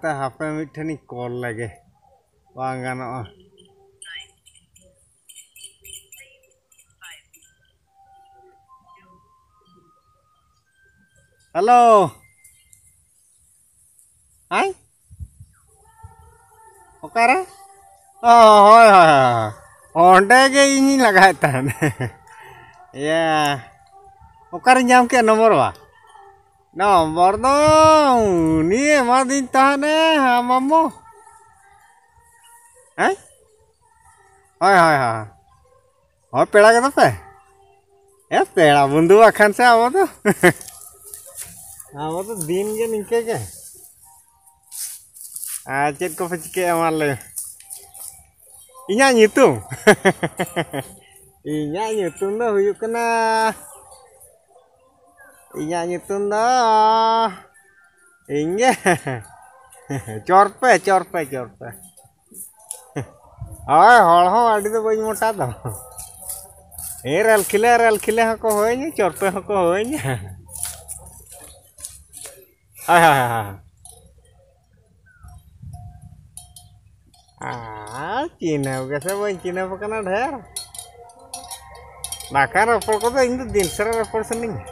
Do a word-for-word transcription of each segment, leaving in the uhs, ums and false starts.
ᱛᱮ ᱦᱟᱯᱮ ᱢᱤᱫ ᱴᱷᱮᱱᱤᱧ ᱠᱚᱞ ᱞᱮᱜᱮ᱾ ᱵᱟᱝ ᱜᱟᱱᱚᱜᱼᱟ᱾ ᱦᱮᱞᱳ᱾ ᱦᱮᱸ? ᱚᱠᱟᱨᱮ? ᱚ, ᱦᱳᱭ, ᱦᱳᱭ, ᱦᱳᱭ᱾ ᱚᱸᱰᱮ ᱜᱮ ᱤᱧᱤᱧ ᱞᱟᱜᱟᱣᱮᱫ ᱛᱟᱦᱮᱸᱫ᱾ ᱤᱭᱟᱹ, ᱚᱠᱟᱨᱮᱧ ᱧᱟᱢ ᱠᱮᱫ ᱱᱚᱢᱵᱚᱨ ᱵᱟ? ᱱᱚᱢᱵᱚᱨ ᱫᱚ ᱩᱱᱤ ᱮᱢᱟᱫᱤᱧ ᱛᱟᱦᱮᱸᱫ ᱮ, ᱟᱢ ᱢᱟᱢᱚ᱾ ᱦᱮᱸ? ᱦᱳᱭ, ᱦᱳᱭ, ᱦᱳᱭ᱾ ᱦᱳᱭ, ᱯᱮᱲᱟ ᱜᱮᱫᱚ ᱯᱮ᱾ ᱦᱮᱸ, ᱯᱮᱲᱟ ᱵᱚᱱᱫᱷᱩ ᱵᱟᱠᱷᱟᱱ ᱥᱮ ᱟᱵᱚ ᱫᱚ᱾ ᱟᱵᱚ ᱫᱚ ᱫᱤᱱ ᱜᱮ ᱱᱤᱝᱠᱟᱹ ᱜᱮ᱾ ᱟᱨ ᱪᱮᱫ ᱠᱚᱯᱮ ᱪᱤᱠᱟᱹᱭᱟ ᱢᱟ ᱞᱟᱹᱭ ᱢᱮ? ᱤᱧᱟᱹᱜ ᱧᱩᱛᱩᱢ? ᱤᱧᱟᱹᱜ ᱧᱩᱛᱩᱢ ᱫᱚ ᱦᱩᱭᱩᱜ ᱠᱟᱱᱟ, ᱤᱧᱟᱹᱜ ᱧᱩᱛᱩᱢ ᱫᱚ ᱤᱧ ᱜᱮ᱾ ᱪᱚᱨᱯᱮ, ᱪᱚᱨᱯᱮ, ᱪᱚᱨᱯᱮ᱾ ᱦᱳᱭ, ᱦᱚᱲ ᱦᱚᱸ ᱟᱹᱰᱤ ᱫᱚ ᱵᱟᱹᱧ ᱢᱚᱴᱟ ᱫᱚ᱾ ᱦᱮᱸ, ᱨᱮᱞ ᱠᱷᱤᱞᱟᱹ, ᱨᱮᱞ ᱠᱷᱤᱞᱟᱹ ᱦᱚᱸᱠᱚ ᱦᱳᱭᱧᱟ, ᱪᱚᱨᱯᱮ ᱦᱚᱸᱠᱚ ᱦᱳᱭᱧᱟ᱾ ᱦᱳᱭ, ᱦᱳᱭ, ᱦᱳᱭ, ᱦᱳᱭ᱾ ᱟᱨ ᱪᱤᱱᱦᱟᱹᱣ ᱜᱮᱥᱮ ᱵᱟᱹᱧ ᱪᱤᱱᱦᱟᱹᱣ ᱟᱠᱟᱱᱟ ᱰᱷᱮᱨ᱾ ᱵᱟᱠᱷᱟᱱ ᱨᱚᱯᱚᱲ ᱠᱚᱫᱚ ᱤᱧ ᱫᱚ ᱫᱤᱱ ᱥᱟᱨᱟ ᱨᱚᱯᱚᱲ ᱥᱟᱱᱟᱧᱟ᱾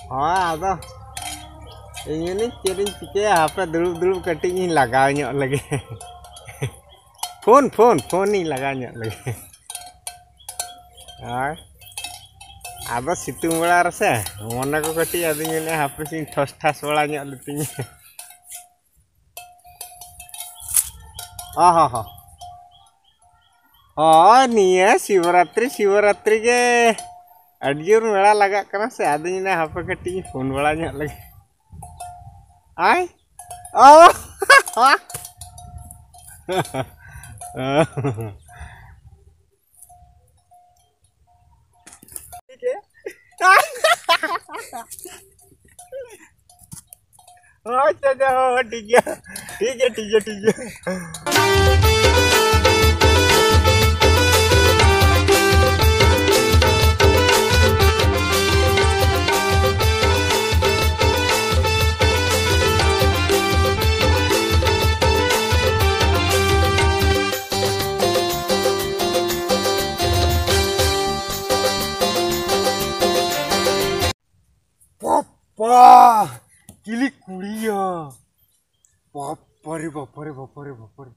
ᱦᱳᱭ, ᱟᱫᱚ ᱤᱧ ᱢᱮᱱᱟᱹᱧ ᱪᱮᱫ ᱤᱧ ᱪᱤᱠᱟᱹᱭᱟ, ᱦᱟᱯᱮ ᱫᱩᱲᱩᱵ ᱫᱩᱲᱩᱵ ᱠᱟᱹᱴᱤᱡ ᱤᱧ ᱞᱟᱜᱟᱣ ᱧᱚᱜ ᱞᱮᱜᱮ᱾ ᱯᱷᱳᱱ, ᱯᱷᱳᱱ, ᱯᱷᱳᱱᱤᱧ ᱞᱟᱜᱟᱣ ᱧᱚᱜ ᱞᱮᱜᱮ᱾ ᱦᱳᱭ᱾ ᱟᱫᱚ ᱥᱤᱛᱩᱝ ᱵᱮᱲᱟ ᱨᱮᱥᱮ ᱢᱚᱱᱮ ᱠᱚ ᱠᱟᱹᱴᱤᱡ ᱟᱫᱚᱧ ᱢᱮᱱᱮᱫᱼᱟ ᱦᱟᱯᱮ ᱥᱮᱧ ᱴᱷᱚᱥ ᱴᱷᱟᱥ ᱵᱟᱲᱟ ᱧᱚᱜ ᱞᱮᱛᱤᱧ᱾ ᱦᱚᱸ, ᱦᱚᱸ, ᱦᱚᱸ᱾ ᱦᱳᱭ, ᱱᱤᱭᱟᱹ ᱥᱤᱵᱚᱨᱟᱛᱨᱤ, ᱥᱤᱵᱚᱨᱟᱛᱨᱤ ᱜᱮ ᱟᱹᱰᱤ ᱡᱳᱨ ᱢᱮᱞᱟ ᱞᱟᱜᱟᱜ ᱠᱟᱱᱟ ᱥᱮ, ᱟᱫᱚᱧ ᱢᱮᱱᱟ ᱦᱟᱯᱮ ᱠᱟᱹᱴᱤᱡ ᱤᱧ ᱯᱷᱳᱱ ᱵᱟᱲᱟ ᱧᱚᱜ ᱞᱮᱜᱮ᱾ ᱟᱭ? ᱚ! ᱟᱪᱪᱷᱟ, ᱟᱪᱪᱷᱟ, ᱦᱳᱭ, ᱴᱷᱤᱠ ᱜᱮᱭᱟ, ᱴᱷᱤᱠ ᱜᱮᱭᱟ, ᱴᱷᱤᱠ ᱜᱮᱭᱟ᱾ ᱟᱦ, ᱪᱤᱞᱤ ᱠᱩᱲᱤᱭᱟ? ᱵᱟᱯᱟᱨᱮ, ᱵᱟᱯᱟᱨᱮ, ᱵᱟᱯᱟᱨᱮ, ᱵᱟᱯᱟᱨᱮ᱾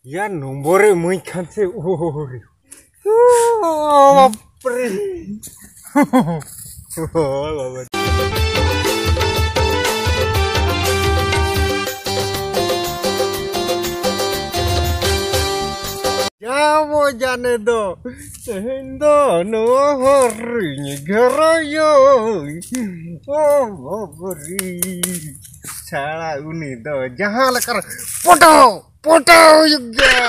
ᱭᱟ, ᱱᱚᱢᱵᱚᱨᱮ ᱮᱢᱟᱹᱧ ᱠᱷᱟᱱ ᱥᱮ, ᱳᱦᱳ᱾ ᱳ, ᱵᱟᱯᱟᱨᱮ᱾ ᱳ, ᱵᱟᱵᱟᱨᱮ᱾ ᱡᱟᱵᱚ ᱡᱟᱱᱮ ᱫᱚ, ᱛᱮᱦᱮᱧ ᱫᱚ ᱱᱚᱣᱟ ᱦᱚᱨ ᱨᱤᱧ ᱜᱷᱮᱨᱟᱭᱟᱹᱧ᱾ ᱳ ᱵᱟᱵᱟᱨᱮ, ᱥᱟᱲᱟ ᱩᱱᱤ ᱫᱚ ᱡᱟᱦᱟᱸ ᱞᱮᱠᱟ ᱨᱮ ᱯᱚᱴᱟᱣ, ᱯᱚᱴᱟᱣ ᱦᱩᱭᱩᱜ ᱜᱮᱭᱟ᱾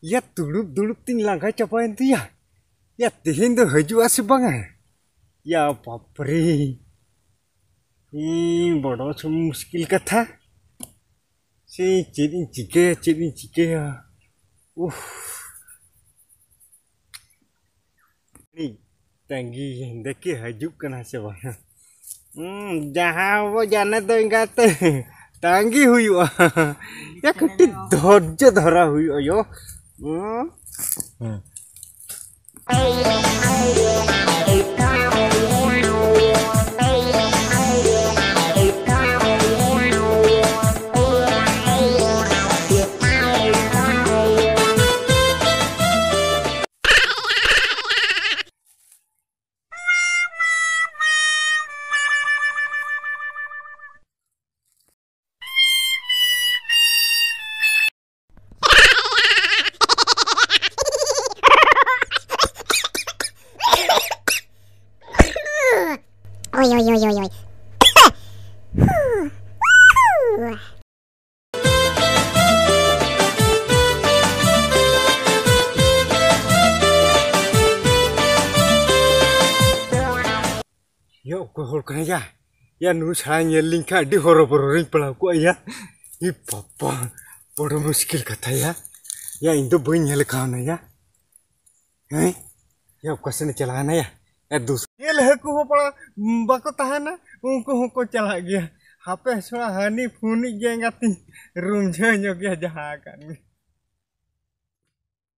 ᱭᱟ, ᱫᱩᱲᱩᱵ ᱫᱩᱲᱩᱵ ᱛᱤᱧ ᱞᱟᱸᱜᱟ ᱪᱟᱵᱟᱭᱮᱱ ᱛᱤᱧᱟ᱾ ᱭᱟ, ᱛᱮᱦᱮᱧ ᱫᱚ ᱦᱤᱡᱩᱜᱼᱟ ᱥᱮ ᱵᱟᱝᱟ? ᱭᱟ ᱵᱟᱯᱨᱮ, ᱦᱩᱸ, ᱵᱚᱰᱚ ᱥᱮ ᱢᱩᱥᱠᱤᱞ ᱠᱟᱛᱷᱟ᱾ ᱥᱮ ᱪᱮᱫ ᱤᱧ ᱪᱤᱠᱟᱹᱭᱟ, ᱪᱮᱫ ᱤᱧ ᱪᱤᱠᱟᱹᱭᱟ? ᱩᱯᱷ᱾ ᱛᱟᱺᱜᱤ ᱫᱮᱠᱷᱤ ᱦᱤᱡᱩᱜ ᱠᱟᱱᱟ ᱥᱮ ᱵᱟᱝ᱾ ᱦᱩᱸ, ᱡᱟᱦᱟᱸ ᱵᱚ ᱡᱟᱱᱮ ᱫᱚ ᱮᱸᱜᱟᱛᱮ ᱛᱟᱺᱜᱤ ᱦᱩᱭᱩᱜᱼᱟ᱾ ᱭᱟ, ᱠᱟᱹᱴᱤᱡ ᱫᱷᱳᱨᱡᱚ ᱫᱷᱚᱨᱟ ᱦᱩᱭᱩᱜᱼᱟ ᱭᱳ᱾ ᱦᱩᱸ᱾ ᱦᱩᱸ᱾ Oi, oi, oi, oi, oi. ᱚᱠᱚᱭ ᱦᱚᱲ ᱠᱟᱱᱟᱭᱟ? ᱭᱟ, ᱱᱩᱭ ᱪᱷᱟᱲᱟ ᱧᱮᱞ ᱞᱤᱧ ᱠᱷᱟᱱ ᱟᱹᱰᱤ ᱦᱚᱨᱚᱵᱚᱨᱚ ᱨᱤᱧ ᱯᱟᱲᱟᱣ ᱠᱚᱜᱼᱟ ᱭᱟ᱾ ᱤ ᱵᱟᱵᱟ, ᱵᱚᱲᱚ ᱢᱩᱥᱠᱤᱞ ᱠᱟᱛᱷᱟ ᱭᱟ᱾ ᱭᱟ, ᱤᱧ ᱫᱚ ᱵᱟᱹᱧ ᱧᱮᱞ ᱠᱟᱣᱱᱟ ᱭᱟ᱾ ᱦᱮᱸ? ᱭᱟ, ᱚᱠᱟ ᱥᱮᱱᱮ ᱪᱟᱞᱟᱣ ᱮᱱᱟ ᱭᱟ? ᱭᱟ, ᱫᱩᱥ- ᱧᱮᱞ ᱦᱟᱹᱠᱩ ᱦᱚᱸ ᱯᱟᱲᱟ ᱵᱟᱠᱚ ᱛᱟᱦᱮᱱᱟ, ᱩᱱᱠᱩ ᱦᱚᱸᱠᱚ ᱪᱟᱞᱟᱜ ᱜᱮᱭᱟ᱾ ᱦᱟᱯᱮ ᱪᱷᱚᱲᱟ ᱦᱟᱹᱱᱤ ᱯᱷᱩᱱᱤᱡ ᱜᱮ ᱮᱸᱜᱟᱛᱤᱧ ᱨᱩᱢᱡᱷᱟᱹ ᱧᱚᱜ ᱜᱮᱭᱟ ᱡᱟᱦᱟᱸ ᱠᱟᱱ ᱜᱮ᱾